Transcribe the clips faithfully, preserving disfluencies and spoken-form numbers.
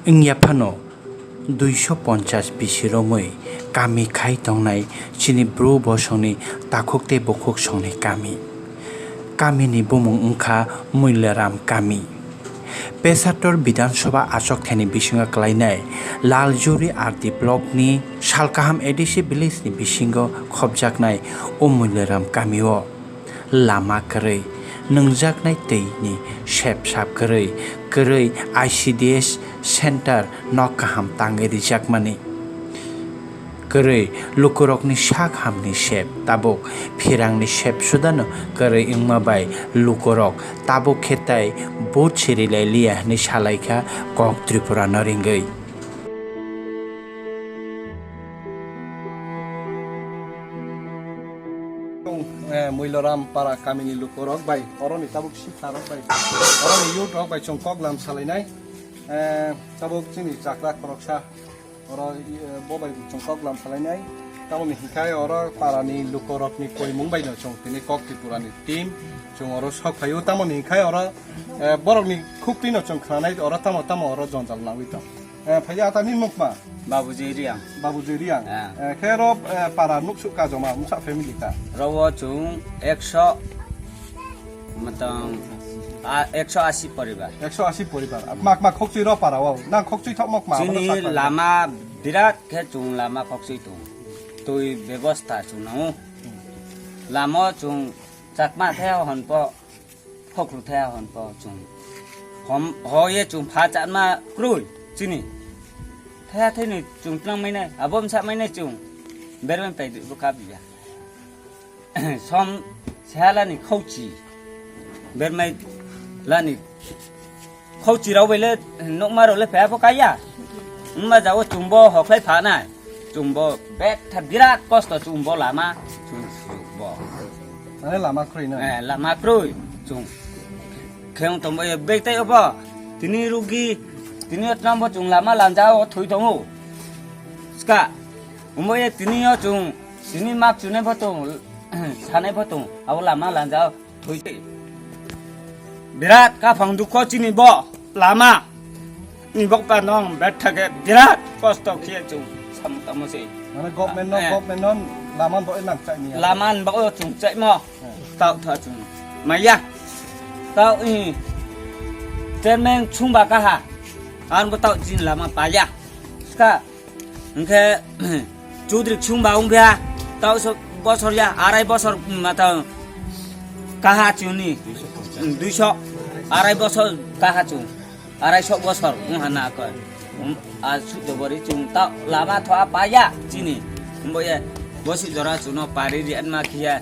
Wngya phano duiso ponchas bisi romwi kami khai tongnai chini Bru bosongni takhuk tei bukhuk songni kami. Kamini bumung wngkha Muilaram kami. Pesaptor Bidhan Sabha achokthani bisingo kwlainai Laljuri R D blockni Salkaham A D C villageni bisingo khopjaknai o Muilaram kamio lama kwrwi, nwngjaknai twini sep sap kwrwi, kwrwi I C D S center nok kaham tangwi rijakmani. Kwrwi lukurokni sak hamni sep tabuk phirangni sep sudano kwrwi wngma bai lukurok tabuk khe tai vote siri lai liya hwnwi salaikha kok Tripura no ringwi. Tong, eh, Muiloram para kamini lukurok bai, oroni tabuk sikharok bai, oroni youth rok bai chwng kok lam salainai. Eh, tabuk chini chakra khoroksa, oro, eh, bo bai chwng kok lam salainai. Tamoni hinkhe oro parani lukurokni koimung bai no chwng tini kok Tripurani team chwng oro sok phaio. Tamoni hinkhe oro, eh, borokni khukti no chwng khnanai oro tamo tamo oro jonjal nangwi tong. Eh, phaiya ata ni mukma? Babuji Riang. Babuji Riang. Ah. Eh, khe ro, eh, para nuksuk ka joma, msa family ka? Rowo chung ekso, matang, ah, ekso asi poribar. Ekso asi poribar. Mak, mak khokchui ro para wao. Nang khokchui thok mukma, abono Chini sak pariba. Lama birat khe chung lama khokchui tung. Twi bebosta chung nangu. Lama chung chakma the hon po. Khoklu thaya hwn po chung. Hom, hoye chung pha chatma kroi, chini. Thaya thini chung tlang mainai, abo msa mainai chung. Bermai pai bukha biya. Som sehalani khauchi. Bermai lani khauchi rau bele nokma rau le pha po kaya. Mma jawo chumbo hoklai phanai. Chumbo betha birat kosto chumbo lama. Chumbo. Mane lama kroi na? Eh, lama kroi. Chung. Kheung tongbo ye bek tai obo. Tini rugi, tini o tongbo chung lama lanja o thui tongo. Ska. Umbo ye tini o chung, tini mak chune bo tong, sane bo tong. Abo lama lanja o thui. Birat kaphang dukho chini bo lama. Ni bok pa nong betha ke birat kosto khiye chung samung tamo se. Mane government no, eh, government no lama bo nang chai ni. Lama bo chung chai mo. Eh. Tau tha chung. Maya. Tau i. Chairman chungba kaha. An bo tau jin lama paya. Ska. Hingke chudrik chungba ungpia. Tau so bosor ya, arai bosor mata kaha chuni. Duiso. Arai bosor kaha chung. Arai sok bosor wng hana ko. Um, a suk dobori chung ta lama tho a paya chini. Umbo ye bosi jora chuno pari ri anma khiya.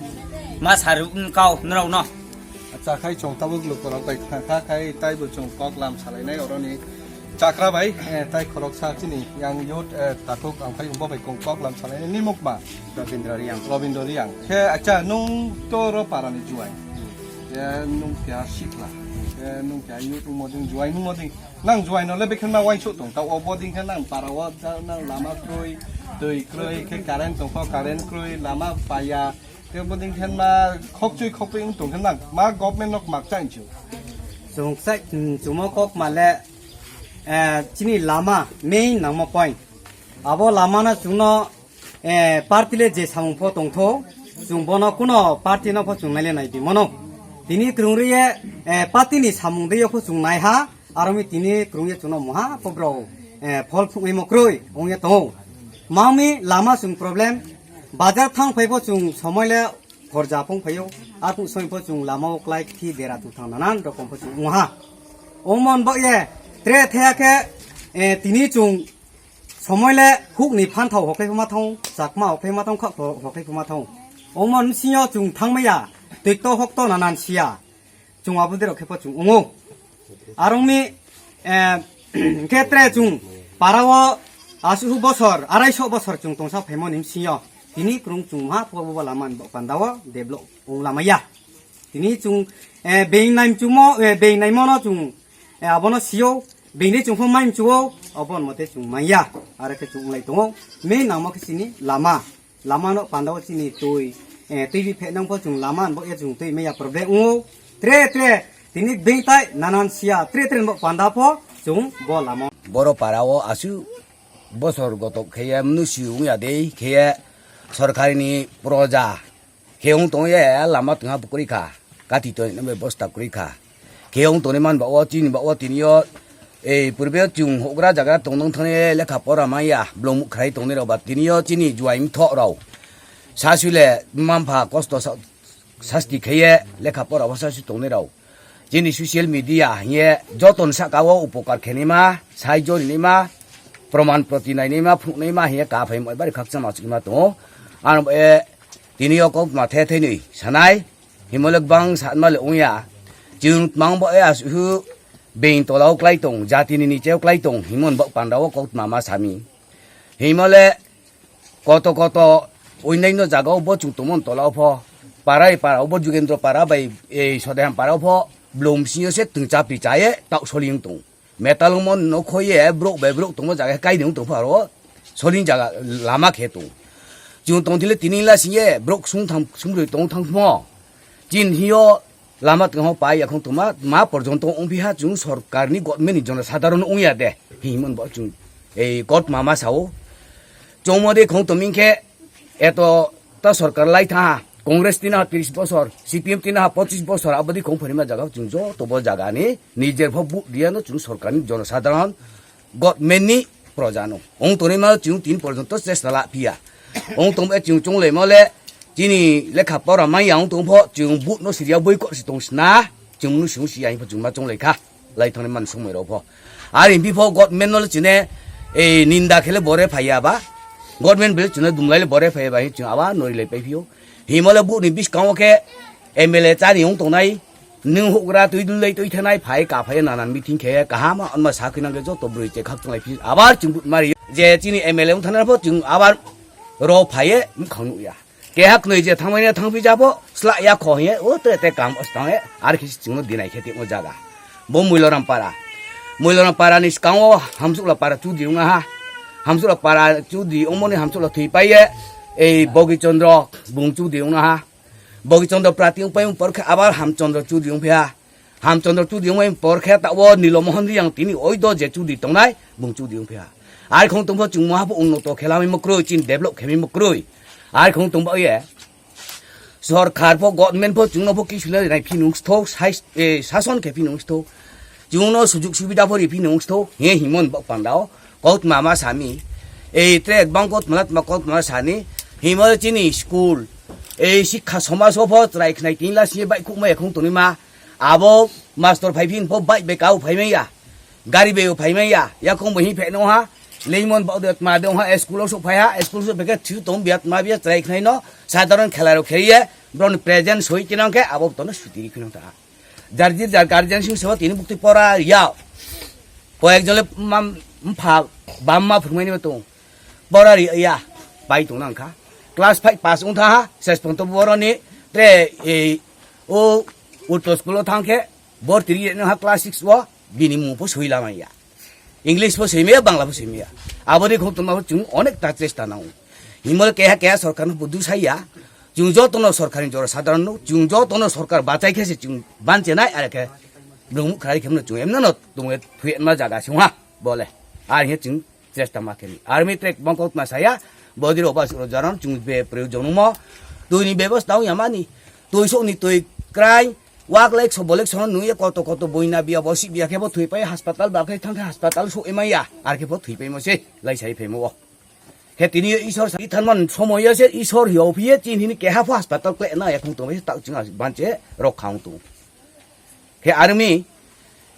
Ma saru wng kau nrau no. Acha khai chong tabuk lukurok bai kha kha khai tai bo chong kok lam salai nai oroni chakra bai, eh, tai khorok sa chini yang yot, eh, takhuk ang khai umbo bai kong kok lam salai nai ni mukma. Rabindra Riang. Rabindra Riang. Khe acha nung to ro para ni juai. Khe nung kya sikla. Khe nung kya yot umoding juai nung moding. Nang juai no le bekhen ma wainso tong ta, o boding khe nang para o ja nang lama kroi, twi kroi, khe current tong kho, current kroi, lama paya, khe boding khen ma khokchui khokchui wng tong khe nang ma government no mak chai chu. Chwng sai, chwng mo kok ma le, eh, chini lama main nangma point. Abo lama no chwng no eh, party le je samung pho tongtho, chwng bono kuno party no pho chwng naile nai di mono. Tini kwrwng rwi ye, eh, party ni samung de yo pho chwng nai ha, aro mi tini kwrwng ye chwng no moha pho bro, eh, phol phung imo kroi ong ye tongo. Mami lama chwng problem, bazar thang phai pho chwng somoi le khorja phung phaio, atung somoi pho chwng lama o klai thi dera tu thang nanan rokom pho chwng moha. Omon bo ye, tre thaya khe, eh, tini chwng Somoi le huk ni phanthao hoklai phuma thong, chakma hoklai phuma thong, khak hoklai phuma thong. Omo msing yo chwng thang maya, twi to hok to nanan sia. Chwng abo derok khe pho chwng wngo. Arong mi, eh, khe tre chwng para o asu bosor, arai so bosor chwng tongsa phaimo ni msing yo. Tini kwrwng chwng ma pho bo lama ni bo panda o develop wng lama ya. Tini chwng, eh, being nai mchumo, eh, being naimo no chwng, eh, abono sio, being ni chwng pho mai mchuo, obon mote chwng manya, aro khe chwng lai tongo. Me nangma khe chini lama, lama no panda o chini twi, eh, twi bi phe nang pho chwng lama bo ya chwng twi maya problem wngo. Tre, tre, tini being tai nanan sia, tre, tre bo panda pho, Chwng bo lama. Boro para o asu bosor gotok kheye mnusi wngya de kheye sorkari ni proja khe wng tong ye lama twnga bwkrwi kha, kati twi nw bebosta kwrwi kha. Khe wng tongni man ba o chini ba o tini o ei purbe o chwng hokra jaga tong nang thani lekha pora maya blong khrai tongni rok ba tini o chini juai mtho rok sasule mampha kosto sa-, sasti kheye lekha pora o sasi tongni rok. Chini social media hiye joton saka o upokar khenima, sai jori nima, proman proti nai nima, phuk nima hiye ka phai moi bari khakchang ma chukma tongo. Ano e tini o kok ma the the ni sanai, himolek bang sa ma le ungya. Chwng mang bo e asu being tola o klai tong, jati ni niche o klai tong, himon bok panda o kok ma ma sami. Himole koto koto oinai no jaga o bo chwng tongmon tola o pho. Parai para o bo Jugendro para bai ei Sodeham para o pho blom sing yo se twng cha pi cha ye tak soling tong. Metal mon no khoi ye brok bai brok tongmo jaga kai nung tong pho aro soling jaga lama khe tong. Chwng tong thile tini la sing ye brok sung thang sung roi tong thang mo. Chin hiyo lama tong pai ya khong toma ma porjonto ong piha chwng sorkar ni government ni jono sadharon ong ya de. Himon bo chwng ei kot mama sao. Chongmo de khong toming khe eto ta sorkar lai tha Congress tina ha tris bosor, C P M tina ha pochis bosor, abadi khong phani ma jaga chwng joto bo jaga ni nijer pho bu dia no chwng sorkar ni jono sadharon government ni proja no. Ong toni ma chwng tin porjonto chesta la phiya. Ong tong e chwng chong le mo le chini lekha pora mai ya ong tong pho chwng bu no siria boi ko si tong sna chwng nu sung si ya pho chwng ma chong le kha. Lai thani man sumai rok pho. Ari bi pho government no le chine e ninda khele bore phaiya ba. Government bele chine dumlai le bore phaiya ba hi chwng aba nori le pai phio. Himale bu ni bis kang o khe M L A chani ong tong nai. Nwng hugra twi dul dai twi thanai phai ka phai nanan meeting khe kaham ma onma sa khwna khe joto bwrwi che khak chunglai phi abar chwng but mari je chini M L A wng thana pho chwng abar ro phai ye mkhang nuk ya. Kehak nwi je thangmani thang phi jabo sla ya kho ye o te te kam os tang ye ar khisi chwngno dinai khe timo jaga. Bo Muiloram para. Muiloram para ni skang o Hamsukla para chudi wng ha. Hamsukla para chudi ongmoni Hamsukla thwi pai ye ei Bogi Chandra bung chudi wng ha. Bogi Chandra prati wng pai wng por khe abar Hamchandra Chudri wng phiya. Hamchandra Chudri wng pai wng por khe ta o Nilo Mohon Riyang tini oi do je Chudri tongnai bung Chudri wng phiya. Ai khong tong pho chwng moha pho unnoto khe lamai mo kwrwi chini develop khe mi mo kwrwi. Ai khong tong ba ye. Sorkar pho government pho chwngno pho kisu nai phi nung sthok sai, eh, sason khe phi nung sthok. Chwngno sujuk subida pho ri phi nung sthok. He himon bok pandao. Kok mama sami. Ei tre bang kok mala tma kok mala sani. Himol chini school. Ei sikha somaj o pho chwrai khnai tin la si bai khuk mai khung tuni ma. Abo master phai phin pho bai bai kau phai mai ya. Gari bai phai mai ya. Ya khung bai hi phe no ha. Leimon bok de tma de ha school o sok phai ha. School sok phai khe thu tom biat ma biat chwrai khnai no. Sadharon khela rok khei ye. Bron present soi kinang khe abo tono suti ri khinang ta. Jar jir jar guardian sing sabo tini bukti pora ya. Koyek jole mam mpha bam ma phwrwngmani bo tong. Pora ri ya. Pai tong nang kha. Class five pass wng tha ha. Ses pon to boroni tre ei o utto school o thang khe bor tiri no ha class six o bini mung pho soi lama ya. English pho soi maya, Bangla pho soi maya. Aboni khong tongma pho chwng onek ta chesta nango. Himol keha keha sorkar no budu saya. Chwng jotono sorkar ni jora sadharon no, chwng jotono sorkar bachai khe se chwng banche nai are khe. Brum khari khemno chwng emno no tongwe thuye ma jaga sung ha. Bole. Ar he chwng chesta ma kheni. Army track bangkok ma saya. Bodi ro bas ro jaron chwng be proyojon mo. Tui ni bebosta yamani. Tui sok ni tui krai. Wak lek so bolek so nung ye koto koto boina biya bosi biya khe bo thwi pai hospital ba khe thang khe hospital so ema ya ar khe bo thwi pai mo se lai sai phai mo o. Khe tini yo Isor sa ithan man somoy yo se Isor yo phi ye chin hini keha pho hospital kle na ya khung tong bai tak ching ban che rok khang tu. Khe army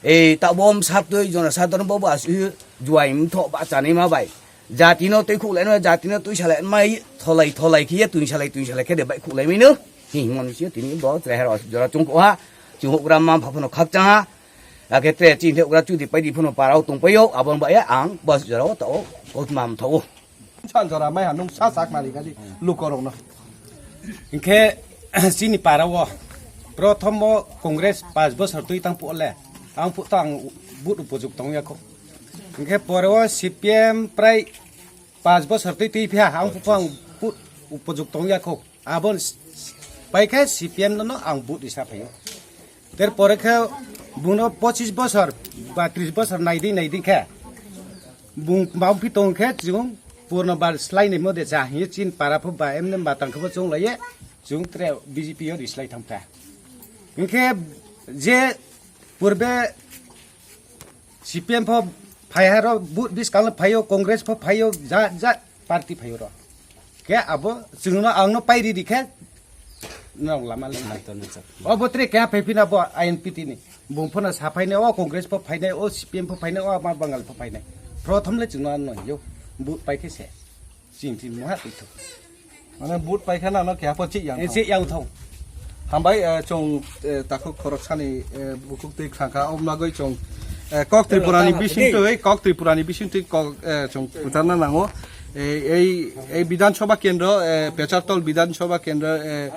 ei ta bom sap tui jona sadon bo ba su juai mtho ba chani ma bai. Jatino twi khuk laino, jatino twi salai mai tholai tholai khiye twi salai twi salai khe de bai khuk lai mino. Hi himon si tini bo chehra jora chung kha. Chung hok gram ma pha phano khak cha ha. Akhe te chin the ugra chudi pai di phano parao tong paio abon ba ya ang bos jora o to kot mam tho. Chan jora mai hanung sa sak mari gali lukorokno. Hinkhe chini parao prothom o Congress pas bosor twi tang pole ang phu tang but upojukto wngya kho. Hinkhe pore o C P M prai pas bosor twi twi phiya ang phu ang but upojukto wngya kho. Abon s-, s-, pai khe C P M no, no ang but risa phaio. Ter pore khe Buno pochis bosor ba tris bosor naidi naidi khe. Bung bangphi tong khe chwng purno bar slai ni mode cha hi chin para pho ba emne matang khe bo chong laiye chwng tre B J P yo ri slai thang kha. Hinkhe je purbe C P M pho phai haro bu-, biskang phaio, Congress pho phaio, ja, ja party phaio ro. Khe abo chwngno angno pairi di khe nang lama le. Obo tre khe phai phina bo I N P T ni. Bung phano sa phainai, o Congress pho phainai, o C P M pho phainai, o ma Bangal pho phainai. Prothom le chwngno ano yo. Bu pai khe se. Ching ching muha twi thok. Mane vote paikha nano keha po chih yang Eh, thong. Chih yang thong. Hambai, eh, chwng, eh, takhuk khoroksani, eh, bukhuk twi khangkha, obnagwi chwng, eh, kok Tripura ni bising twi, kok Tripura ni bising twi kok, eh, chwng phutarna nango. Eh, ei, ei Bidhan Sabha Kendro, eh, Pechartol Bidhan Sabha Kendro, eh,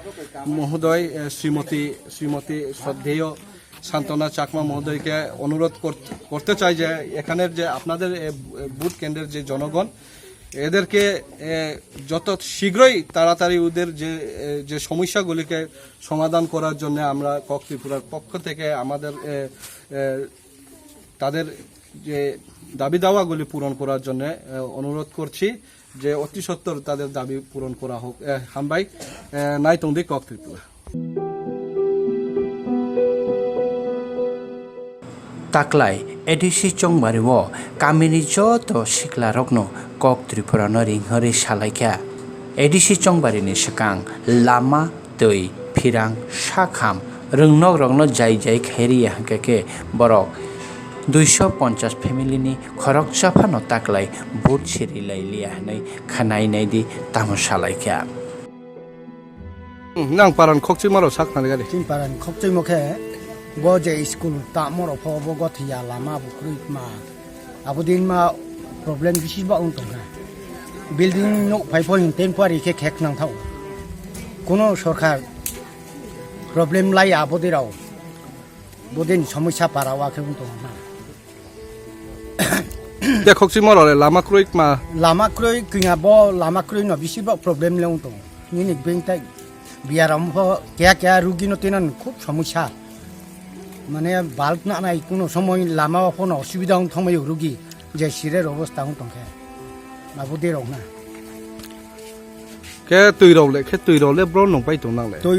Mohodoy, eh, Srimoti, Srimoti Shraddheyo Santana Chakma Mohodoyke onurodh kor-, korte chai je ekhaner je apnader, eh, vote kendrer je jonogon, এদেরকে, এ, যত শীঘ্রই তাড়াতাড়ি ওদের যে, এ, যে সমস্যাগুলিকে সমাধান করার জন্য আমরা কক ত্রিপুরার পক্ষ থেকে আমাদের, এ, এ, তাদের যে দাবি দাওয়াগুলি পূরণ করার জন্য, এ, অনুরোধ করছি যে অতি সত্বর তাদের দাবি পূরণ করা হোক। এ, হামবাই, এ, নাইতংদি কক Tripura. Taklai A D C Chongbari o kamini joto siklarokno kok Tripura no ringharwi salaikha. A D C Chongbari ni swkang lama, twi, phirang, sakham, rwngnok rokno jai jai khairiya hwnkhe khe borok duiso ponchas family ni khoroksa phano taklai vote siri lailiya hwnwi khwnai naidi tamo salaikha. Hmm, nang paran khokchima rok sak nang gari. Chini paran khokchimo khe bo je school tamo rok pho bo gothiya lama bo kwrwi ma. Abo din ma problem bisi ba wng tongkha. Building nok phai pho hin temporary khe khek nang thau. Kuno sorkar problem lai abo dirao. Bo din somosya para wa khe wng tongkha. Te khokchimo rok le lama kwrwi ma. Lama kwrwi kwiya bo lama kwrwi no bisi bo problem le wng tongo. Nini beng tai biaram pho keya keya rugi no tinan khub somosya. Mane bulb na nai kuno somoi lama o phono osubida wng thangmai rugi je sire ro bosta wng tongkhe. Abo de rok na. Khe twi rok le, khe twi rok le bro nung pai tong nang le. Twi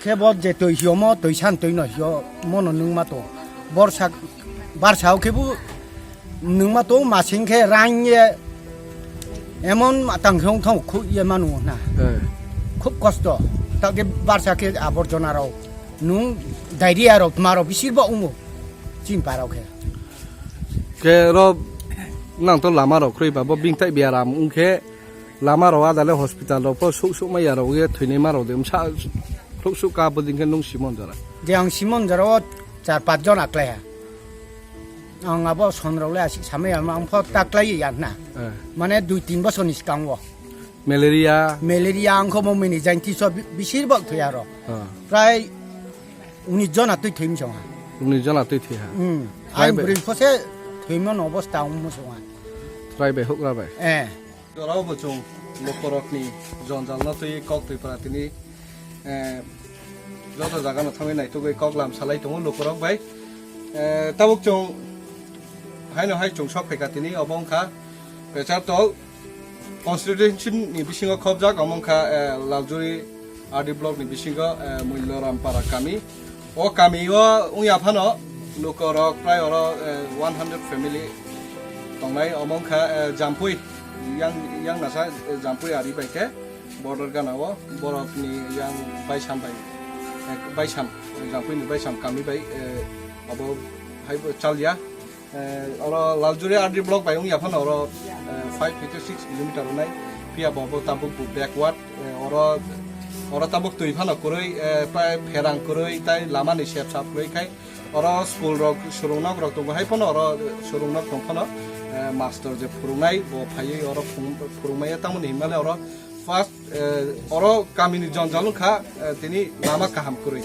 khe bo je twi hiyo mo, twi san twi no hiyo mo no nung ma to. Borsa, barsa o khe bu nung ma to masing khe rang ye emon ma tang thong thong khu ye manu na. Eh. Khub kosto. Ta khe barsa khe aborjona rok nung diarrhea rok ma rok bisir bo ungo. Chin pa rok khe. Khe ro nang to lama rok khri ba bo bing tai biaram ung khe Lama rok adale hospital rok pho suk suk maya rok ye thwinai ma rok de msa suk suk ka bo ding khe nung simon jora. Je ang simon jora o char pach jon aklai ha. Ang abo son rok le asik samai ang pho taklai ya na. Eh. Mane dui tin bosor ni skang o. Malaria. Malaria ang kho mo mini jainti so bi-, bisir bok thwi aro. Ah. Prai unis jon atwi thwi msong ha. Unis jon atwi thwi ha. Hmm. Prai ang be- bring pho se thwi mon obostha ang msong ha. Prai be huk ra bai. Eh. Jorao bo chwng lukurokni jonjalno twi kok twi pora tini, eh, joto jagano thangwi naitugwi kok lam salai tongo lukurok bai. Eh, tabuk chwng haino hai chwng sok phaikha tini obo wngkha Pechartol constituency ni bisingo khobjak omo wngkha, eh, Laljuri R D block ni bisingo, eh, Mulloram Para kami. O kami o wngya phano luko rok prai oro, eh, one hundred family tongnai, omo wngkha, eh, Jampui yang, yang nasa, eh, Jampui ari bai khe border gana o borok ni yang Baisam bai, eh, Baisam, eh, Jampui ni Baisam kami bai, eh, abo hai bo chalya. Eh, oro Laljuri R D block bai wngya phano oro, eh, five to six kilometer wngnai. Phiya bo bo tabuk bo backward, eh, oro, oro tabuk twi phano kwrwi, eh, prai pherang kwrwi tai lama ni sep sap kwrwi khai oro school rok swrwng nok rok tongo hai phano oro swrwng nok tong phano, eh, master je phwrwngnai bo phaiwi oro phwrwng-, phwrwngmaya tamoni hinmale oro first, eh, oro kamini jonjal wngkha, eh, tini lama kaham kwrwi.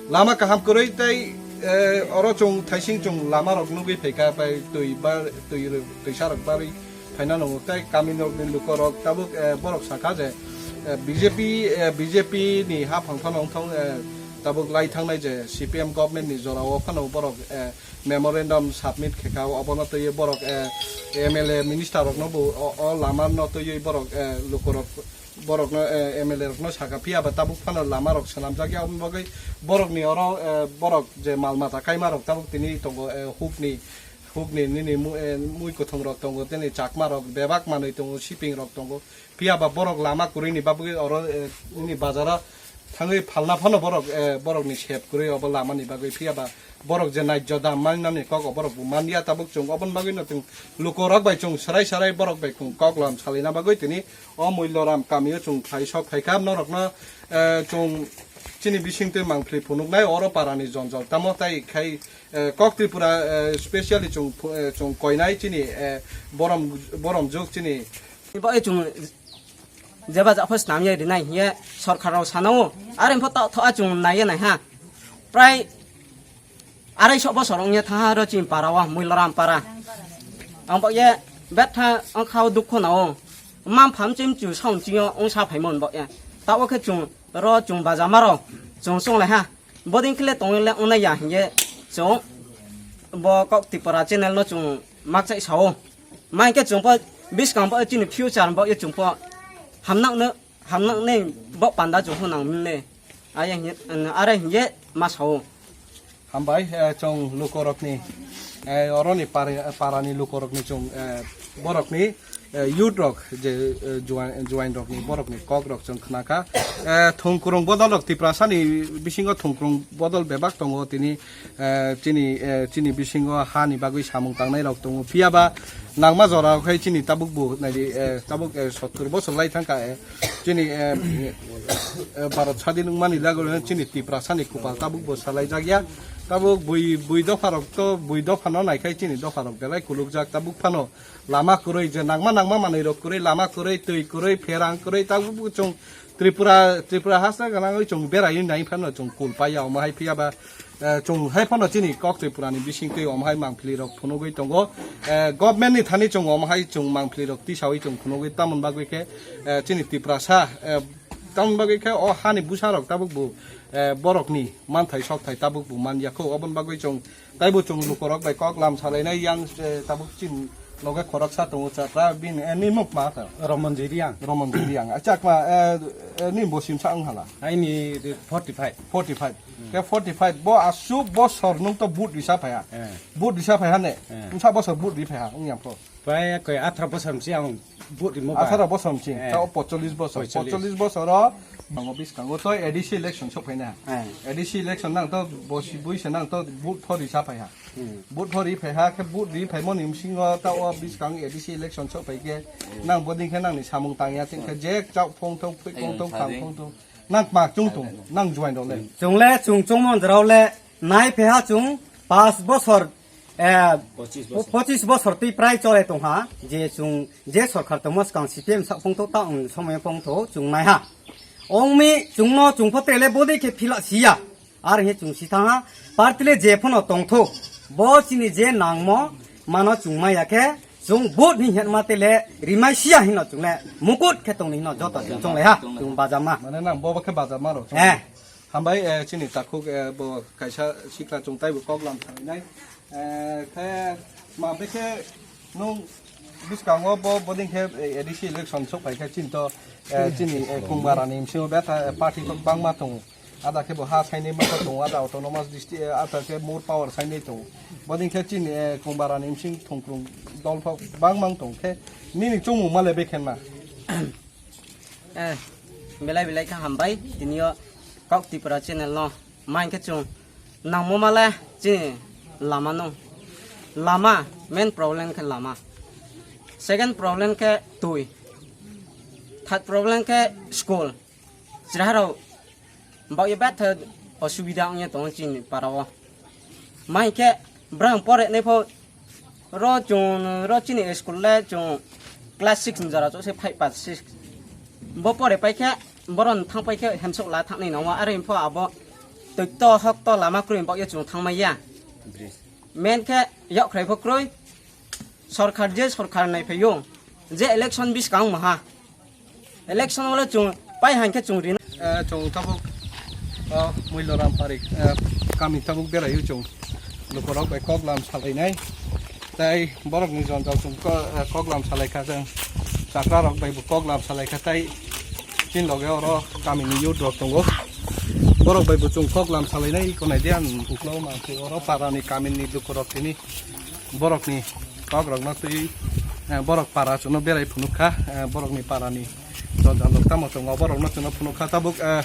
Lama kaham kwrwi tei, eh, oro chwng thaising chwng lama rok nugwi phaikha, bai twi bar-, twi rw-, twisa rok barwi phaina nango. Tei kami rokni lukorok tabuk, eh, borok sakha je, eh, B J P, eh, B J P ni haphang phano wngthong, eh, Tabuk lai thangnai je C P M government ni jora o phano borok, eh, memorandum submit khe kha, obono twiwi borok, eh, M L A minister rokno bo o, o lama no twiwi borok, eh, lukurok, borokno, eh, M L A rokno saka, phiya ba tabuk phano lama rok swnamjak ya, aboni bagwi borokni oro, eh, borok je mal mata kaima rok tabuk tini tongo, eh, hukni, hukni nini mu-, eh, mui kwthwng rok tongo, tini chakma rok bebak manwi tongo, siping rok tongo, phiya ba borok lama kwrwi ni bagwi oro, eh, nini bazaro thangwi phalna phano borok, eh, borokni sep kwrwi obo lamani bagwi, phiya ba borok je naijjo dam mannani kok o borok bo man ya, tabuk chwng oboni bagwi no chwng lukurok bai chwng swrai swrai borok bai chwng kok lam salina bagwi tini o Muiloram kamio chwng phai sok phai kha norokno, eh, chwng chini bisingtwi mangpili phunuknai oro parani jonjol tamo tai khai, eh, kok Tripura, eh, specially chwng phu-, eh, chwng koinai chini, eh, borom, borom juk chini. Bo e chwng jeba ja phos nam ye rinai ye sorkar rok sana o are pho ta tho a chwng nai ye nai ha. Prai arai sok bosor ong ye tha ha ro chini para o Muiloram para. Ang bo ye betha ang khao dukho na o. Mam pham chim chu song ching yo ong sa phai mon bo ye. Ta o khe chwng ro chwng baja ma ro chwng chwng lai ha. Bodin khle tong le ong nai ya hingye chwng bo kok Tripura channel no chwng mak chai sa o. Mai khe chwng pho biskang pho chini future bo ye chwng pho hamnang no, hamnang ne bo panda chwng pho nang ne. Ayang ye, are hingye ma sa o. Hambai, eh, chwng lukorokni, eh, oroni pari-, parani lukorokni chwng, eh, borokni, eh, youth rok je, eh, juan, juan rokni borokni kok rok chwng khna kha. Eh, thongkrung bodol rok Tiprasani bisingo thongkrung bodol bebak tongo tini, eh, chini, eh, chini bisingo hani bagwi samung tangnai rok tongo. Phiya ba nangma jora khai chini tabuk bo naidi, eh, tabuk, eh, sottur bosor lai thang kha, eh, chini, eh, eh, Bharat sadin wngmani lagor chini Tiprasani kupal tabuk bo salai jak ya. Tabuk bui, bui dopha rok to, bui dopha no nai khai chini dopha rok belai kuluk jak. Tabuk phano lama kwrwi je nangma nangma manwi rok kwrwi, lama kwrwi, twi kwrwi, pherang kwrwi, tabuk bo chwng Tripura, Tripura hasta gwnangwi chwng beraiwi nai phano chwng kul pai ya omo hai phiya ba, eh, chwng hai phano chini kok Tripura ni bisingtwi omo hai mangpili rok phunugwi tongo. Eh, government ni thani chwng omo hai chwng mangpili rok tisawi chwng phunugwi tamoni bagwi khe, eh, chini Tiprasa, eh, tamoni bagwi khe o hani bwsa rok tabuk bo, eh, borok ni manthai sokthai tabuk bo man ya kho, oboni bagwi chwng taibo chwng lukurok bai kok lam salainai yang, eh, tabuk chini loge khoroksa tongo chatra bini, eh, ni muk ma kha? Romonji Riang. Romonji Riang. Acha kma, eh, eh, ni bo simsa wng hala? Aini forty five. Forty five. Hmm. Ke forty five bo asuk bosor nung to but risa phaiha. Eh. But risa phaiha ne? Eh. Wngsa bosor but ri phaiha wng yang pho. Prai koi atharo bosor msi ang but rimo ba. Atharo bosor msi. Eh. Ta o pocholish bosor. Pocholish. Pocholish bosor o. Ang o biskango to A D C election sok phaina. Eh. A D C election nang to bosi bui se nang to but pho risa phaiha. Hmm. But pho ri phaiha khe but ri phaimo ni bisingo ta o biskang A D C election sok phai khe nang bodin khe nang ni samung tang ya tin khe je chak phong thok, phui phong thok, phang phong thok. Nang kma chung tung, nang juain rok le. Chung le, chung chung mon rok le, nai phe ha chung, pas bosor, eh, pochis bosor. Pochis bosor twi prai chole tong ha, je chung, je sorkar tongmo swkang C P M sak phong to ta ong somoi phong to chung nai ha. Ong mi chung no chung pho tele bodi khe phila siya. Ar he chung si thang ha, party le je phono tong tho. Bo chini je nangmo, mano chung ma ya khe, chung vote ni het ma tele, rimai siya hino chung le, mukut khe tong ni hino joto chung chung le ha, chung bajama. Mane nang bo khe bajama rok. Eh. Hambai, eh, chini takhuk, eh, bo kaisa sikla chwng taibo kok lam thangnai. Eh, khe ma bekhe nung biskango bo boding khe, eh, A D C election sok pai khe chini to, eh, chini, eh, Kungbarani bisingo betha, eh, party kok bangma tongo. Ada khe bo ha sainai ma tongo, ada autonomous district, eh, ada khe more power sainai tongo. Boding khe chini, eh, Kungbarani bising thongkrung dol phok bangma tongo khe nini chumung male bekhen ma. Eh, belai belai khe hambai, tini o Kok Tripura channel no. Ma hinkhe chwng nangmo male chini lama no. Lama, main problem khe lama. Second problem khe twi. Third problem khe school. Chwrairok bak ya betha osubida wngya tongo chini para o. Ma hinkhe brang pore nai pho ro chwng, ro chini school le chwng class six ni jora chok se five pass six. Bo pore pai khe, boron thang pai khe hemsok la thang nai nangma, are pho abo twi to hok to lama kwrwi bak ya chwng thang mai ya. Bridge. Men khe yok khrai pho kwrwi. Sorkar je sorkar nai phaio, je election biskang maha. Election wala chwng pai hankhe chwng rina. Eh, chwng tabuk O Muiloram Pari, eh, kami tabuk beraio chwng. Lukurok bai koklam salainai. Tai borokni jonjal chwng ko-, eh, koklam salaikha chwng. Chakrarok bai bo koklam salaikha tai. Chin loge oro kamini youth rok tongo. Borok bai bo chwng koklam salainai konai de ang uklo mangsi oro parani kamini lukurok tini. Borokni kokrokno twi, eh, borok para chwngno berai phunukha, eh, borokni parani jonjal rok tamo tongo, borokno chwngno phunukha. Tabuk, eh,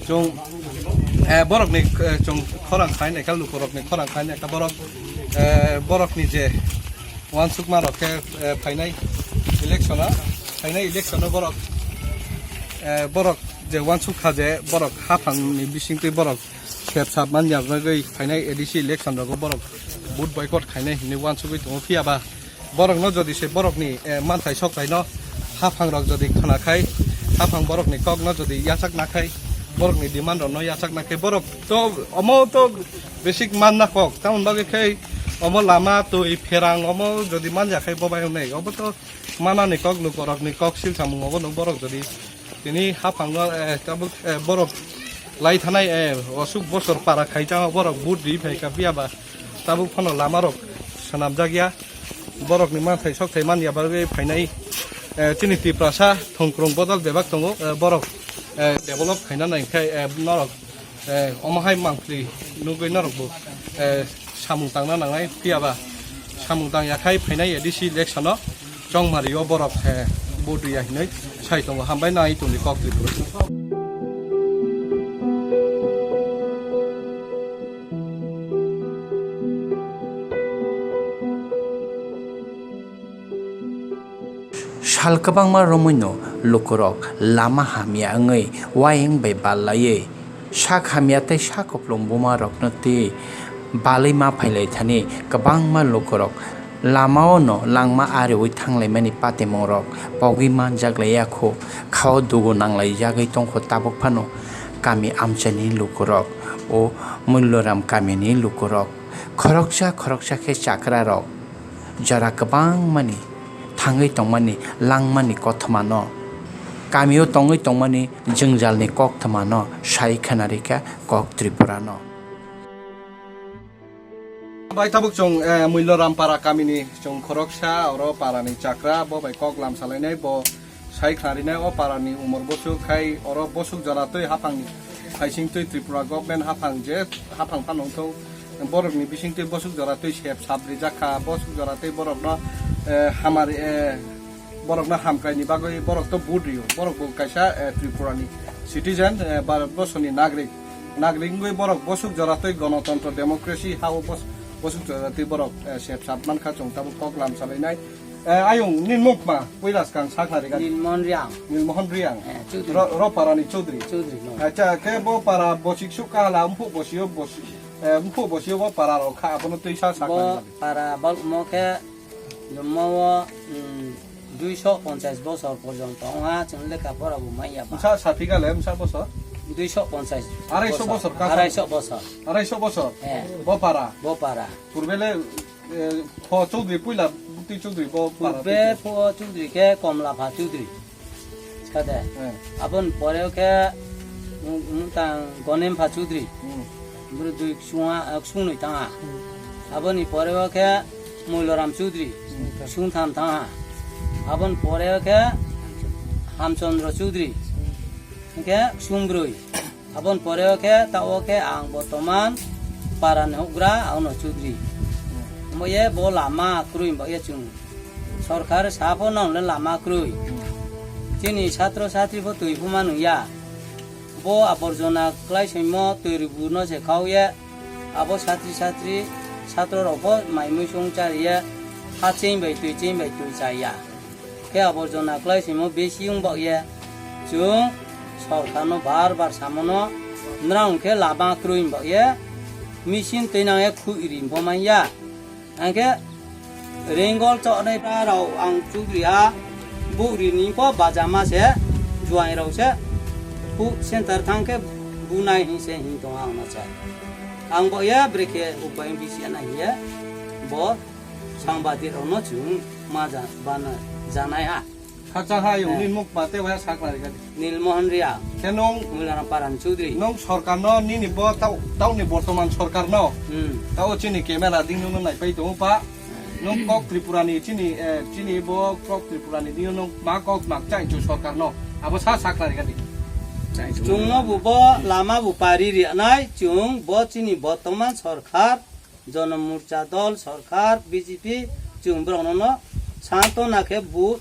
chwng, eh, borokni, eh, chwng khorang khai naikha, lukurokni khorang khai naikha, borok, eh, borokni je uansukma rok khe, eh, phainai election-o, phainai election-o borok, eh, borok je uansuk kha je borok haphangni bisingtwi borok sep sap man ya bagwi phainai A D C election rogo borok vote boycott khainai hinwi uansugwi tongo. Phiya ba borokno jodi se borokni, eh, manthai sokthai no haphang rok jodi khna khai, haphang borokni kok no jodi yachak na khai, borokni demand rok no yachak na khai, borok to omo to basic manna kok. Tamoni bagwi khai omo lama twi pherang omo jodi man ya khai bo bai wngnai, obo to manani kok, lukurokni kok sil samung obo no borok jodi tini haphangno, eh, tabuk, eh, borok lai thanai, eh, osuk bosor para khaijak borok vote ri phaikha, phiya ba tabuk phano lama rok swnamjak ya, borokni manthai sokthai man ya bagwi phainai, eh, chini Tiprasa thongkrong bodol bebak tongo, eh, borok, eh, develop khaina nai khe, eh, norok, eh, omo hai mangpli nugwi norok bo, eh, samung tangna nangnai, phiya ba samung tang ya khai phainai A D C election-o. Chongmari o borok, eh, vote ya hinwi sai tongo, hambai nai tongdi kok Tripura. Sal kwbangma romwino lukurok lama hamya wngwi wayang bai ballaiwi sak hamya tei sak kupulung buma rokno twi balwi ma phailai thani kwbangma lukurok lamao no langma ariwi thanglaimani patimungrok pogwi manjak laiya kho, khao dugu nanglaijagwi tongkho tabuk phano kami amchaini lukurok, o Mulloram kamini lukurok khoroksa khoroksa khe chakrarok jora kwbangmani thangwi tongmani langmani kothomano, kamio tongwi tongmani jwngjalni kokthamano sai khwnarikha kok Tripurano. Bai tabuk chwng, eh, Muiloram para kamini chwng khoroksa oro parani chakra, bo bai kok lam salainai, bo sai khnarinai o parani umor bosuk khai oro bosuk jora twi haphangni phaising twi Tripura government haphang je haphang phano wngthok borokni bising twi bosuk jora twi sep sap rijak kha, bosuk jora twi borokno, eh, hamari, eh, borokno hamkraini bagwi borok to vote rio, borok bo kaisa, eh, Tripurani citizen, eh, Bharat borsoni nagrik, nagrik wngwi borok bosuk jora twi gonotontro democracy ha o bos-, bosuk jora twi borok, eh, sep sap mankha chwng tabuk kok lam salainai. Eh, ayung, nini mung tma? Puila swkang sakna rega. Nilmohon Riang. Nilmohon Riang. Eh, Chaudhary. Ro, ro para ni Chaudhary. Chaudhary, no. Acha, khe bo para bosik suk kahala, umphuk bosio, bosi-, eh, umphuk bosio bo para rok kha, abono twi sa sakna rega. Bo para bal mo khe, jommo o, mm, duiso ponchas bosor porjonto wngha, chwng lekha pora bo manya ba. Msa saphika le, msa bosor? Duiso ponchas. Araiso bosor, bosor, kaisa. Araiso bosor. Araiso bosor? Eh. Bo para? Bo para. Purbe le, eh, pho Chaudhary puila, bwtwi Chaudhary bo para Purbe twi. Pho Chaudhary khe Komlapha Chaudhary. Skade. Eh. Aboni pore o khe, mm, mm, tang Gonempha Chaudhary. Hmm. Bwrwi dui ksungha, eh, ksung nwi tanga. Hmm. Aboni pore o khe Muiloram Chaudhary. Hmm. Ksung tham tanga. Aboni pore o khe Hamchandra Chaudhary. Hmm. Hingkhe ksung brwi. Aboni pore o khe, ta o khe ang bortoman para ni hokgra, ano Chaudhary. Omo ye bo lama kwrwi, bo ye chwng sorkar sa pho nang le lama kwrwi. Chini satro satri pho twi pho ma nung ya. Bo aborjona klai soimo twi rwbu no se khao ye. Abo satri satri satro rok pho mai mui song cha ri ye. Ha cheng bai twi, cheng bai twi cha ya. Khe aborjona klai simo besi wng bak ye, chwng sorkarno bar bar samono, nrang khe lama kwrwi wng bak ye, machine twi nang ye khui ri bo man ya. Ang khe Rengol choknai rok ang Chaudhary ha, bukri ni pho bajama se, juai rok se, hu center thang khe bunai hin se hin tong ang no chai. Ang bo ya brekhe upai bisi ana hiye, bo Sangbadirokno chwng ma ja-, bana janai ha. Khakchang ha yung, eh, nini muk ma tei waya sakna rikha di. Nilmohon Riya. Khe nung, Muilaram Paran Chudri. Nung sorkar no, nini bo tau, tau ni bortoman sorkar no. Hmm. Tao chini camera ding nung nai pai tongo pa. Nung kok Tripura ni chini, eh, chini bo kok Tripura ni ding nung ma kok mak chai chu sorkar no. Abo sa sakna rikha di. Chwng no bu bo lama bu pari ri nai, chwng bo chini bortoman sorkar, Jonomorcha dol sorkar, B J P, chwng borok no no santo na khe bu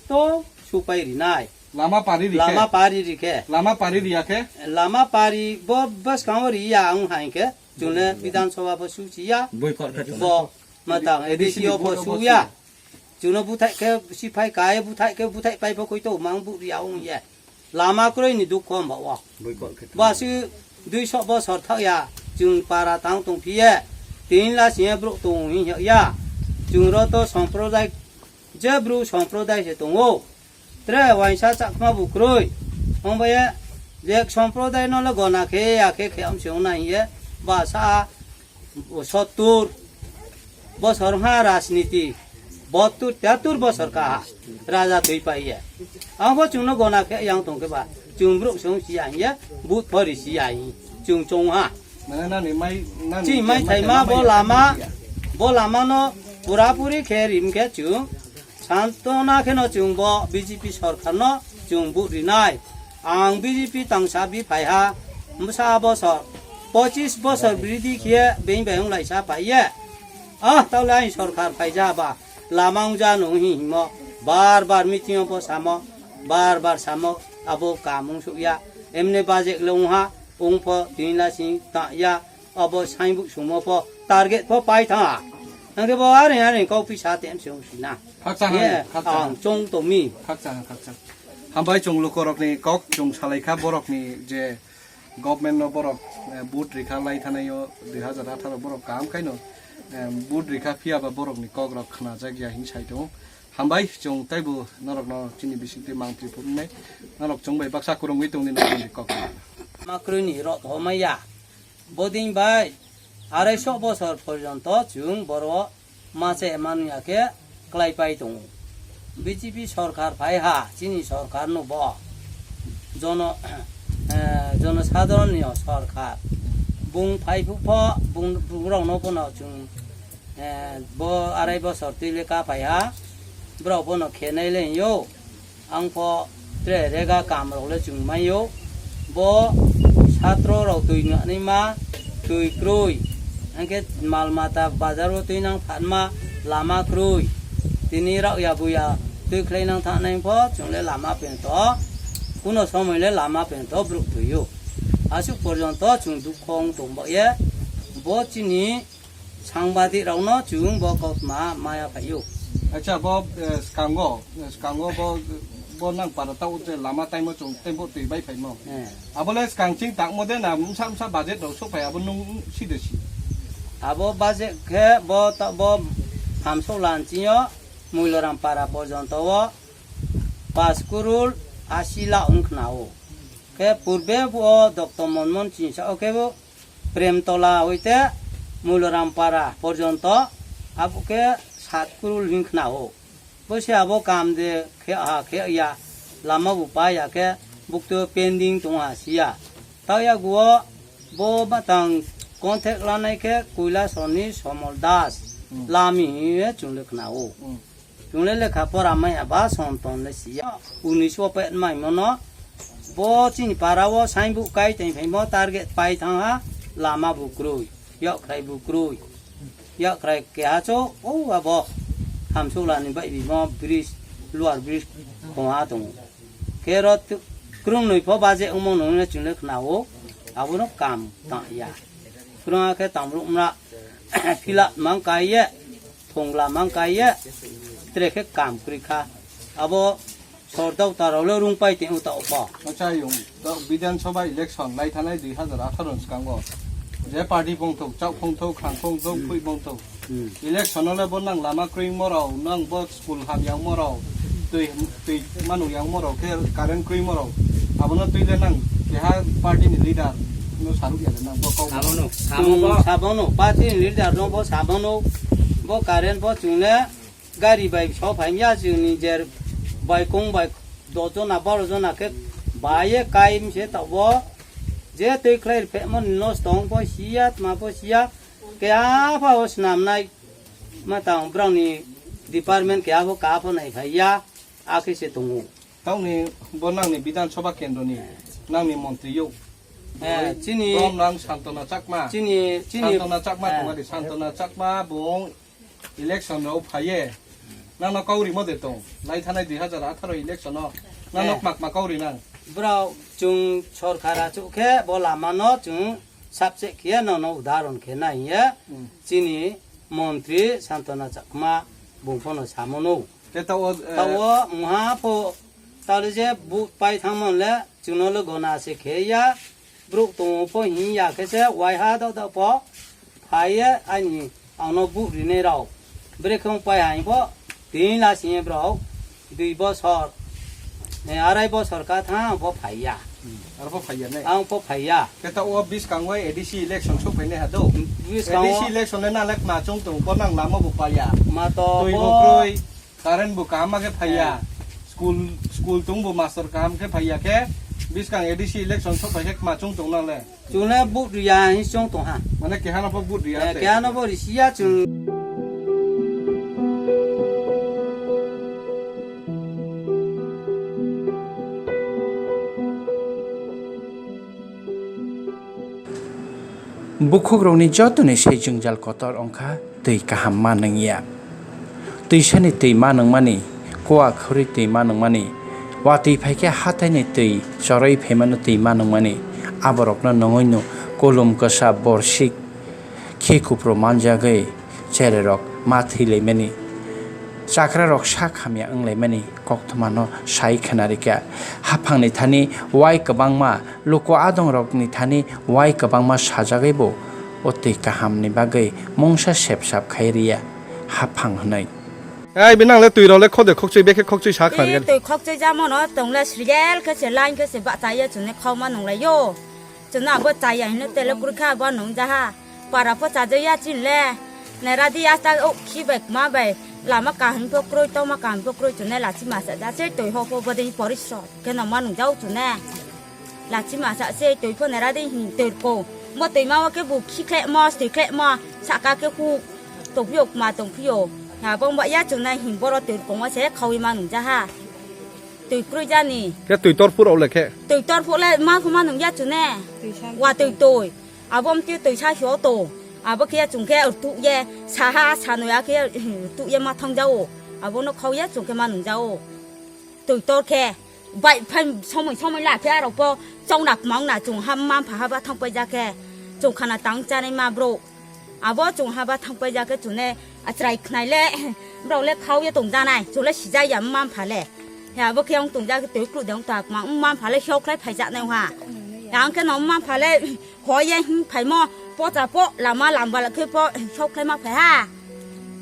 to supai rinai. Lama pari rikhe. Lama pari rikhe. Lama pari riyakhe. Lama pari bo bwskango riya ang hai khe. Chwngno Bidhan Sabha bo suchiya. Boycott khe. Bo matang A D C o bo suya. Chwngno buthai khe siphai kai buthai khe buthai pai bo koi to mang bu riya ong ye. Lama kwrwi ni dukho hamba o. Boycott khe. Ba si duiso bosor thak ya. Chwng para tang tong phiye. Tin la siye bro tong hi ya. Chwng ro to samprodai Je bru samprodai se tongo. Tre waisa chakma bukroi. Ongbaye je samprodai no le gona khe ya khe khe amse ongna hiye. Ba sa sottur bosor ha rajniti. Bottur teattur bosor ka ha. Raja twi paiye. Angbo chwngno gona khe yang tong khe ba. Chwng bru song siya hiye. But phori siya hi. Chwng chong ha. Mane nani mai, nani Chi mai mai thaima mai bo mai lama, ya. Bo lama no pura puri khe rim khe chwng. Santona kheno chwng bo B J P sorkar no chwng vote rinai. Ang B J P tangsa bi phaiha, bwsa bosor, pochis bosor biridi khiye beng beng laisa phaiye. Ah, taule ang sorkar phaija ba, lama ungja nung hi himo, bar bar meeting o bo samo, bar bar samo, abo kamung sukya, emne budget le ungha, ungpho, tin la sing ta ya, Abo saimbu sumo pho target pho pai thang. Angke bo are are kau pisa tem se sina. Khakchang hai, ye, khakchang. Ang chong to mi. Khakchang, khakchang. Hambai chwng lukorokni kok chwng salaikha borokni je government no borok, eh, vote rikha lai thanaio dui hazar atharo borok kaham khaino, eh, vote rikha phiya ba borokni kok rok khnajak ya hin sai tongo. Hambai chwng taibo norokno chini bisingtwi mangtwi phunuknai. Norok chwng bai baksa kwrwngwi tongdi norokni kok. Makrwini rot homaya. Bodin bai arai sok bosor porjonto chwng boro mache manwi akhe klai pai tongo. B J P sorkar phai ha, chini sorkar no bo jono, eh, jono sadharon ni sorkar. Bung phai phu pho, bung, bung rok no bono chwng, eh, bo arai bosor twi le ka phai ha, borok bono khenai le yo. Ang pho tre rega kam rok le chwng mai o. Bo satro rok twi nani ma twi kroi. Angke mal mata bazar o twi nang phan ma lama kroi. Tini rak ya buya twi khlai nang thangnai pho chwng le lama pento. Kuno somoi le lama pento bruk twi o. Aswk porjonto chwng dukho wng tong ba ye. Bo chini Sangbadik rokno chwng bo kokma maya phaio. Acha bo, eh, skango, eh, skango bo, bo nang para ta utre lama taimo chwng tempo twi bai phaimo. Eh. Abole skang ching tangmo de na msa msa budget rok sok phai abo nung si de si. Abo budget khe bo ta bo hamsok lan chingo Muiloram para porjonto o pas kurul asi la wng khna o. Khe purbe bo Doctor Monmon Singh sa o khe bo Premtola hoite Muilorampara porjonto abo khe sat kurul hin khna o. Bo se abo kam de khe ha khe ya lama bo pa ya khe bukto pending tong ha siya. Ta ya guo bo batang contact lanai khe Koilasoni Somol Das Hmm. lami hi chungle khna o. Hmm. Chungle lekha pora maya ba son ton le siya. Unis o pet mai mono. Bo chini para o sain bu kai teng phai mo target pai thang ha. Lama bu kroi. Yok khrai bu kroi. Yok khrai ke ha cho. O abo. Hamsula ni bai bi mo bridge. Luar bridge. Khong ha tong. Khe ro tu-, krung nui pho baje omo nung le chungle khna o. Abo no kam ta ya. Krung ha khe tam ru mra. Phila mang kai ye. Thongla mang kai ye, tre khe kam kwrwi kha. Abo sordau tarao le rung pai teng uta upa. Acha yung, to Bidhan Sabha election lai thanai dui hazar atharo ni skango. Je party pongthok, chak pongthok, khang pongthok, Hmm. phui pongthok. Hmm. Election no le bo nang lama kwrwi morao, nang bo school ham yang morao, twi, twi manu yang morao, khe current kwrwi morao. Abono twi le nang keha party ni leader no saruk ya le nang bo kok. Sabono, Chwng sabono. Sabono, party ni leader no bo sabono, bo current bo chwng le gari bai so phaimya chwngni jer Bai kung bai dos jona baro jona khe bai ye kaim se tabok. Je twi khlai phemon nos tong pho siya, tma pho siya. Keha pha o swnamnai ma tang brang ni department keha pho ka pho nai phai ya. Akhe se tongo. Tangni bo nangni Bidhan Sabha kendroni nangni montri yo. Eh, chini Brom nang Santona Chakma. Chini, chini, Santona Chakma eh, tongmani, Santona Chakma bung election rok phaiye. Nangno kauri mo de tong. Lai thanai dui hazar atharo election o. Nangno eh, kma kma kauri nang. Bro, chung sorkar achuk khe bo lama no chung subject khe nono udaharon khe nai ye. Hmm. Chini montri Santona Chakma bung phono samono. Khe ta o, eh, ta o mungha pho tali je bu pai thangmon le chwngno le gona se khe ya. Bruk tongo pho hin ya khe se waiha dok dok pho phai ye ani ang no bu rinai rok. Brekhe pai hai pho tin la sing ye bro dui bosor, eh, arai bosor ka thang ang pho phai ya. Hmm, aro pho phai ya ne? Ang pho phai ya. Khe ta o biskango A D C election sok phai ne ha do? Biskango A D C election le na le kma chung tong pho nang lama bo pa ya. Ma to twi bo bo kroi. Current bo kaham khe phaiya. Eh. School, school tung bo master kaham khe phaiya khe. Biskang A D C election sok phai khe kma chung tong nang le? Chwng le vote riya hin chong tong ha. Mane keha no pho vote riya. Eh, te keha no bo risiya chwng. Bukhukrokni jotoni se jwngjal kotor wngkha twi kaham ma nungya. Twisani twi ma nungmani, kua khurwi twi ma nungmani, watwi phaikhe hathaini twi chorwi phaimano twi ma nungmani, aborokno nungwino kulum kwsa borsik khe kupro manjagwi chererok ma thwilaimani, chakrarok sak hamya wnglaimani koktwmano sai khwnarikha. Haphangni thani wai kwbangma Luku adongrokni thani wai kwbangma sajagwi bo o twi kahamni bagwi mungsa sepsap khai riya haphang hwnwi. Ai, binang le twi rok le khode khokchwi, bekhe khokchwi sa khna. Twi khokchwi jamono tongle serial khe se line khe se bachaiya chwngno khokma nunglaio. Chwngno abo chaya hino tele kurkha abo nungjaha. Para pho chajaya chinle. Nairadi asta o khi bai kma bai lama kaham pho kroi tongma kaham pho kroi chwngno lachi masa ja se twi ho pho bodei porisro khe nongma nungjao chwngno. Lachi masa se twi phone ra de hin twi ko. Mo twi ma o khe bu khi khle mo, stwi khle mo, saka khe hu. Tong phio ma tong phio. Ha bong ba ya chung nai hin boro twi ko mo se khawi ma nung ja ha. Twi kroi jani. Khe twi tor phuro le khe. Twi tor phu le ma khu ma nung ya chung ne. Twi sa. Wa twi twi. Abo mtwi twi sa hio to. Abo khe ya chung khe tu ye sa ha sa no ya khe tu ye ma thang ja o. Abo no khaw ya chung khe ma nung ja o. Twi tor khe. Bai phai somoi somoi la phe arok pho chongna kwmang na chung ha mma mpha ha ba thang paijak khe chung khana tang chanai ma bro. Abo chung ha ba thang paijak khe chung ne achrai khnai le bro le khau ye tong janai chung le sijai ya mma mpha le. He abo khe ong tong jak twi kru de ong ta kwmang mma mpha le hiok khlai phai jak nai ha. Ang khe no mma mpha le hoi ye hing phai mo pocha po lama lamba khe po hiok khlai ma phai ha.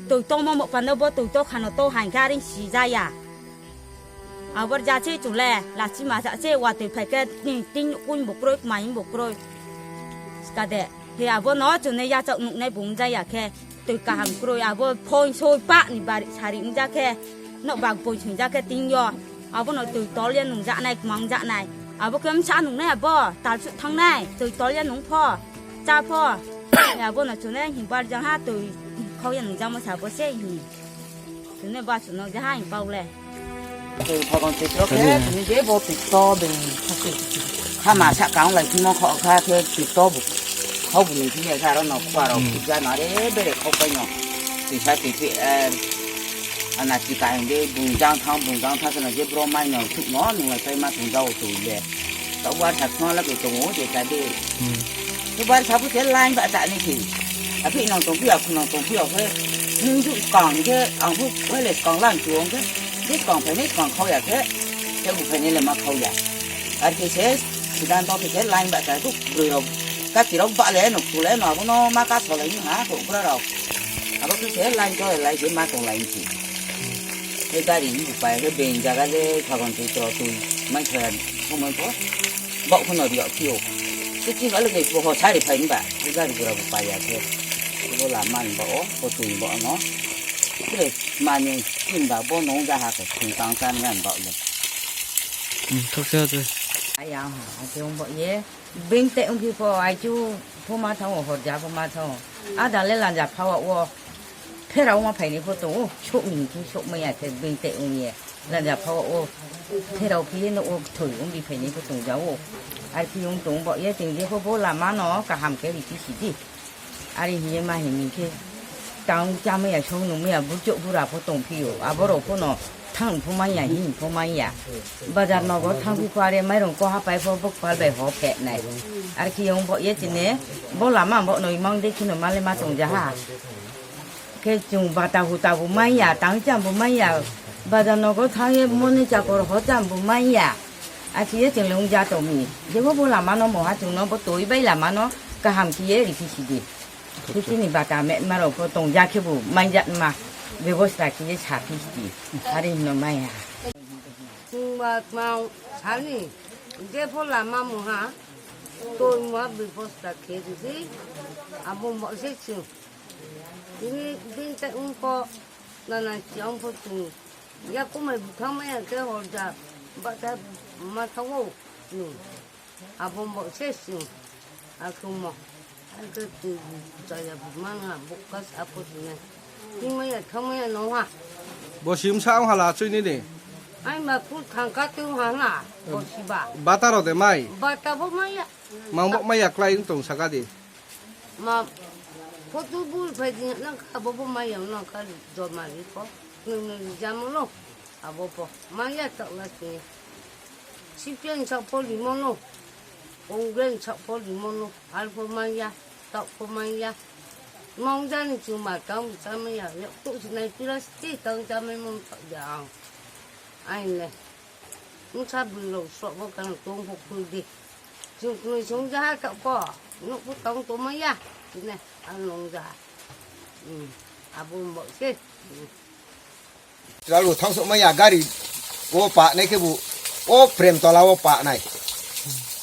Twi tong mo mo pando bo twi to khano to hain khe aring sijai ya. Abor ja se chule, lachi ma ja se watwi phai khe tin, tin kun bo kroi, mai bo kroi. Skade, he abo no chune yachak nuknai bung ja ya khe, twi kaham kroi, abo phone soi pa ni bari sari wng ja khe, no bag phone soi ja khe tin yo. Abo no twi tol ya nung ja nai, kwmang ja nai. Abo khe msa nung nai abo, tal su thang nai, twi tol ya nung pho, cha pho. He abo no chune himbar ja ha, twi khau ya nung ja mo sa bo se hi. Chune ba chuno ja ha, him pau le. Twi phagon twi tro khe, twi je bo twi to bini khasi. Khama sa kaung lai thimo kho kha khe twi to bu. Khau bu ni thini sa ro no khwa ro. Hmm. Twi ja na re bere khau pai no. Twi sa twi twi, eh, ana twi ka hinde bung jang thang, bung jang thang sa no je bro mai no thuk no nung lai pai ma thung ja o twi le. Taubar sa khno la ke tongo je ta de. Hmm. Taubar sa bu se line ba ta ni ki. Aphi nang tong phi, aphi nang tong phi, aphi. Nung ju kang ke, ang bu wele kang lan tu ang ke. Ni kang phe ni kang khau ya ke. Ke bu phe ni le ma khau ya. Ar ke se sidan to ke line ba ta tu broi rok. Ka ti rok ba le no tu le no abo no ma ka so le ni ha ko bra rok. Abo ke se line to lai ke ma tong lai ni ki. He gari ni upai he ben jaga le phagon twi tro twi mai thara thumai ko bok phono riyo kio. Twi twi ba le ke bo ho sari phai ba he gari gura bo paya khe. Bo la man ba o ko twi bo no. Tre mani tin ba bo nong ja ha ko thung tang tan ngan ba le. Hmm, thok cha cha. Ayang ha, ayang bo ye. Bing te ungki ko, ai chu phu ma thang o, hor ja phu ma thang o. Ada le lanja phawa o. Phera o ma phaini pho tong o. Chok ni ki chok ma ya khe bing te ung ye. Lanja phawa o. Phera o phi no o thoi ung bi phaini pho tong ja o. Ar ki ung tong bo ye ting je pho bo lama no kaham khe ri ki si di. Ari hiye ma hini khe tang chamaya song nungmaya burchok bura pho tong phiyo. Aborok phono thang pho manya hin pho manya. Bazar nogo thang phi pho are mairung koha pai pho bok pal bai ho phe nai. Ar khi yong bo ye chine bo lama bo noi mang de khino male ma tong jaha. Khe chung bata huta bo manya, tang cham bo manya. Bazar nogo thang ye moni chakor ho cham bo manya. Achiye chwng lung ja tongmi. Jebo bo lama no moha chwng no bo twi bai lama no kaham kiye rikhi sidi. Khitini bata me maro pho tong ja khe bo mai ja ma bebosta kiye sa phi sidi. Ari no mai ha. Chwng ba tmang sani jebo lama moha twi moha bebosta khe ridi. Abo mo se chwng. Ini din ta ung ko nana chiyang pho chwng. Ya kumai bukhang maya khe horja bata ma thawo nung. Abo bo se sing. Akhung mo. Angke tu jaya bumanga bukas apo sine. Tingmaya thamaya noha. Bo sim sa hala chwini ni. Ai ma ku thangka tu hala. Bo siba. Bata ro de mai. Bata bo maya. Mang bo maya klai tong saka di. Ma, photo bul phai di nang kha, bo bo ma yang nang kha, joma ri ko. Nung nung jamo no, abo po. Ma ya tak la si. Sipian sa po limo no. Ongren sa po limo no. Al po ma ya, tak po ma ya. Mong jan chu ma tang sa ma ya. Ya tu si nai plastic tang sa ma mong tak ya. Ai le. Wngsa bwrwirok sok bo kano tong kho khuldi. Chwng kwnwi chwng jaha tok ko. Nuk bo tong tongma ya. Chine ang nong jaha. Hmm. Abo mbo se. Tralu thang sok maya gari o pa nai khe bu o prem tola o pa nai.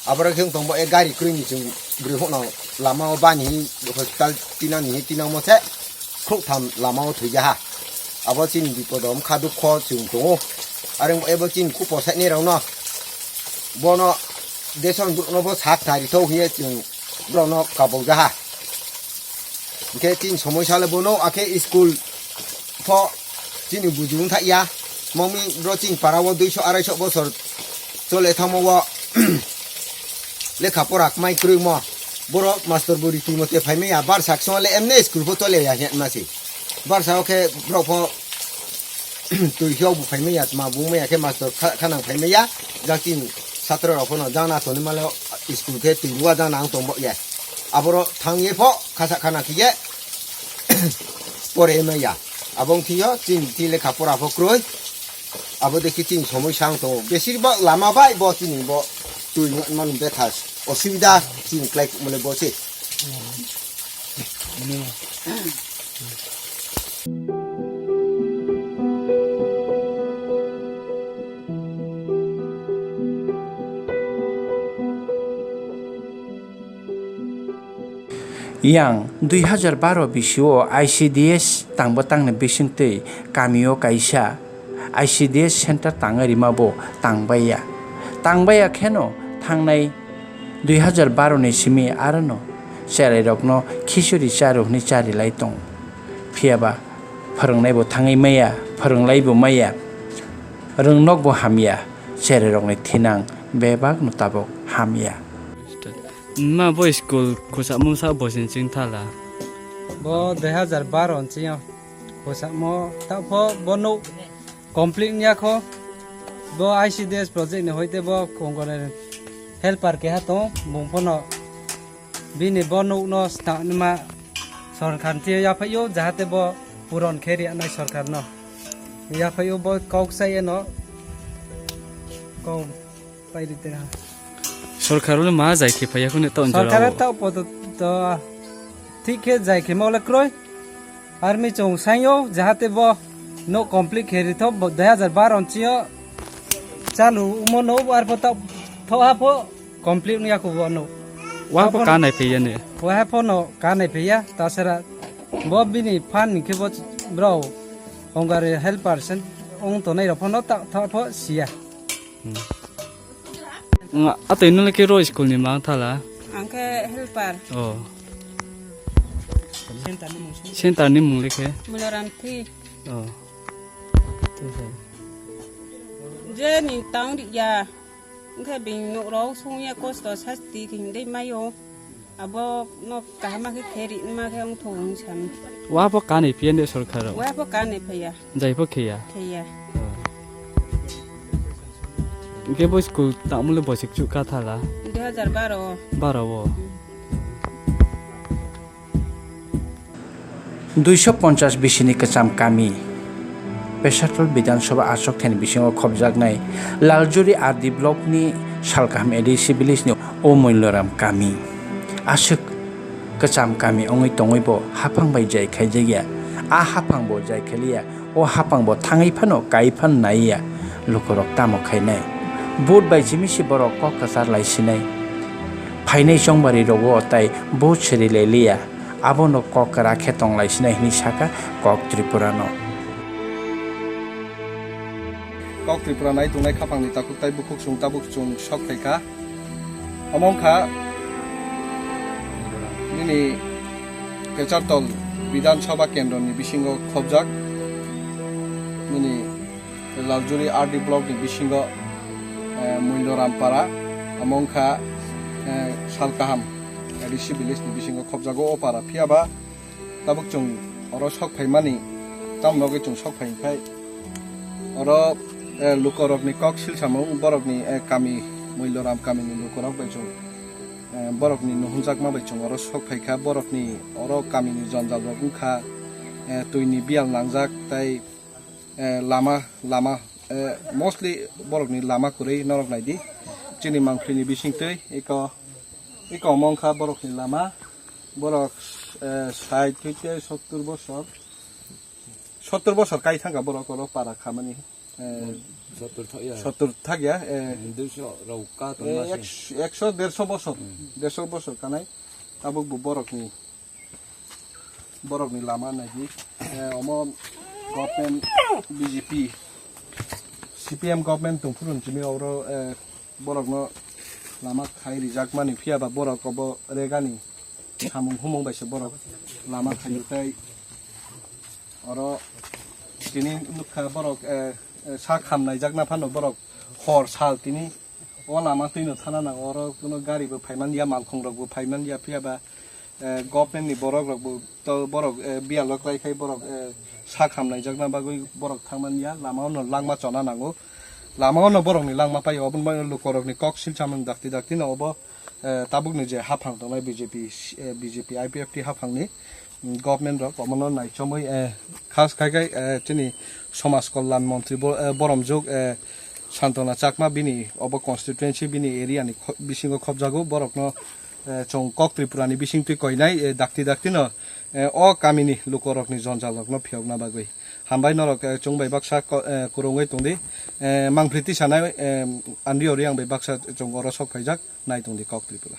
Aboro khe tong bo e gari krwi ni chwng bwrwi hokno lama o bani hospital tinang ni tinang mo se. Khuk tham lama o thwi jaha. Abo chini bipodo wngkha dukho chwng tongo. Are wngbo ebo chini kupo sainai rokno bono deson borokno bo sak tari thok hiye chwng borokno kabok jaha. Hwnkhe chini somoi sale bono akhe school pho chini buji wngthak ya. Mami bro chini para o duiso araisok bosor chole thangmo o lekha pora kmai kwrwi mo. Borok master bo riti mote phaimaya barsa khe le emne school pho chole ya hwnma se. Barsa o khe borok pho twi hiok bo phaimaya tma bung maya khe master kha-, khanang phaimaya. Jakin satro rok phono jana toni malo school khe twi rua jana ang tong bo ya. Aboro thang ye pho khasa khana khiye pore maya. Abong thiyo chini ti lekha pora pho kroi. Abo de khe chini somoi sang tongo. Besir bak lama bai bo chini bo twi manu bethas. Osubida chini klai mole bo se. Yang dui hazar baro bisio I C D S tangbo tangni bisingtwi kamio kaisa I C D S center tangwi rima bo tangbaiya. Tangbaiya kheno thangnai dui hazar baro ni simi arono cherairokno khichuri charu hwnwi charilai tong. Phiyaba phwrwngnaibo thangwi maya, phwrwnglaibo maya, rwngnokbo hamya, cherairokni thinang bebakno tabuk hamya. Ma bo school khosamo sa bosin ching thala. Bo dui hazar baro ni ching khosamo ta pho bo no complete nya kho. Bo I C D S project ni hoite bo kongkone helper keha tong bung phono bini bo no no sta nima sorkar thio ya phaio jahate bo puron khe ri anai sorkar no ya phaio bo kok sai eno kok Pairi tera. Sorkar le ma jai khe phaiya khone ta onjora. Sorkar ta poto to thik khe jai khe mole kroi. Army chong sayo jahate bo no complete khe ri tho dui hazar baro ni ching yo chalu umo no ar pho ta tho ha pho complete ya ko bo no. Wa pho ka nai phaiya ne. Wa ha pho no ka nai phaiya ta sara bo bini fan ni khe bo bro. Ongari helper sen ong tonai rok phono ta, ta pho siya. Hmm. Nga, atoi nung le khe ro school ni mang thala? Ang khe helper. Oh. Center ni mung se. Center ni mung le khe? Muloram thi. Oh. Je ni tang ri ya. Wngkhe bini nok rok song ya kosto sasti khe hindai mayo. Abo no kaham khe khe ri ma khe wng thung san. Wa bo kani phiya ne sorkar rok? Wa bo kani phiya. Jai bo khiya? Khiya. Hingke bo school tamo le boisik chu ka thala? Dui hajar baro. Baro o. Duiso ponchas bisini kwcham kami. Pesatol Bidhan Sabha achukthani bisingo khopjaknai Laljuri R D block ni Salkaham A D C village ni Omulloram kami. Aswk kwcham kami wngwi tongwi bo haphang bai jai khaijakya. A haphang bo jai khailiya. O haphang bo thangwi phano kai phan naiya. Lukurok tamo khainai. Vote bai chimisi borok kok kwchar lai sinai. Phainai chongbari rogo tai vote siri lai liya. Abono kok kwra khe tong lai sinai hwnwi saka Kok Tripura no. Kok Tripura nai tongnai khaphangni takhuk tai bukhuk chwng tabuk chwng sok phaikha. Omo wngkha nini Kechartol Bidhan Sabha Kendroni bisingo khopjak nini Laljuri R D block ni bisingo, eh, Muiloram para, omo wngkha, eh, Salkaham A D C village ni bisingo khopjago o para. Phiyaba tabuk chwng oro sok phaimani, tamoni bagwi chwng sok phai khai oro, eh, lukorokni kok silsamung borokni, eh, kami Muiloram kamini lukorok bai chwng, eh, borokni nuhunjakma bai chwng oro sok phaikha. Borokni oro kamini jonjal rok wngkha, eh, twini biyal nangjak tai, eh, lama, lama, eh, mostly borokni lama kwrwi norok naidi. Chini mangpili ni bisingtwi eko, eko omo wngkha borokni lama. Borok, eh, sait hoite sottur bosor, sottur bosor kai thangkha borok oro para khamani, eh, Sottur thak ya. Sottur thak ya, eh, Duiso rok ka tongma eh, se. Eksh-, ekso, derso bosor, derso bosor kanai. Tabuk bo borokni, borokni lama naidi. Eh, omo government B J P, C P M government tongphuru hinwi oro, eh, borokno lama khai rijakmani, phiyaba borok obo regani samung humung bai se borok lama khaio tei oro tini nukha borok, eh, eh, sak hamnaijakna phano borok hor sal tini o lama twino thana nango, oro kuno gari bo phaiman ya, malkhung rok bo phaiman ya, phiyaba, eh, government ni borok rok bo to borok, eh, biyalo klai khai borok, eh, sak hamnaijakna bagwi borok thangman ya, lama ono langma chona nango, lama ono borokni langma paio, oboni bagwi lukorokni kok silsamung dakti dakti no obo, eh, tabukni je haphang tongnai B J P, eh, B J P I P F T haphangni, mm, government rok omono naichomwi, eh, khas khai khai, eh, chini somaj kolyan montri bo-, eh, boromjuk, eh, Santona Chakma bini obo constituency bini area ni kho-, bisingo khopjago borokno, eh, chwng Kok Tripura ni bisingtwi koinai, eh, dakti dakti no, eh, o kamini lukorokni jonjal rokno phiyokna bagwi. Hambai norok, eh, chwng bai baksa ko-, eh, kwrwngwi tongdi, eh, mangpli tisanai, eh, Andrew Reang bai baksa chwng oro sok phaijak. Nai tongdi Kok Tripura.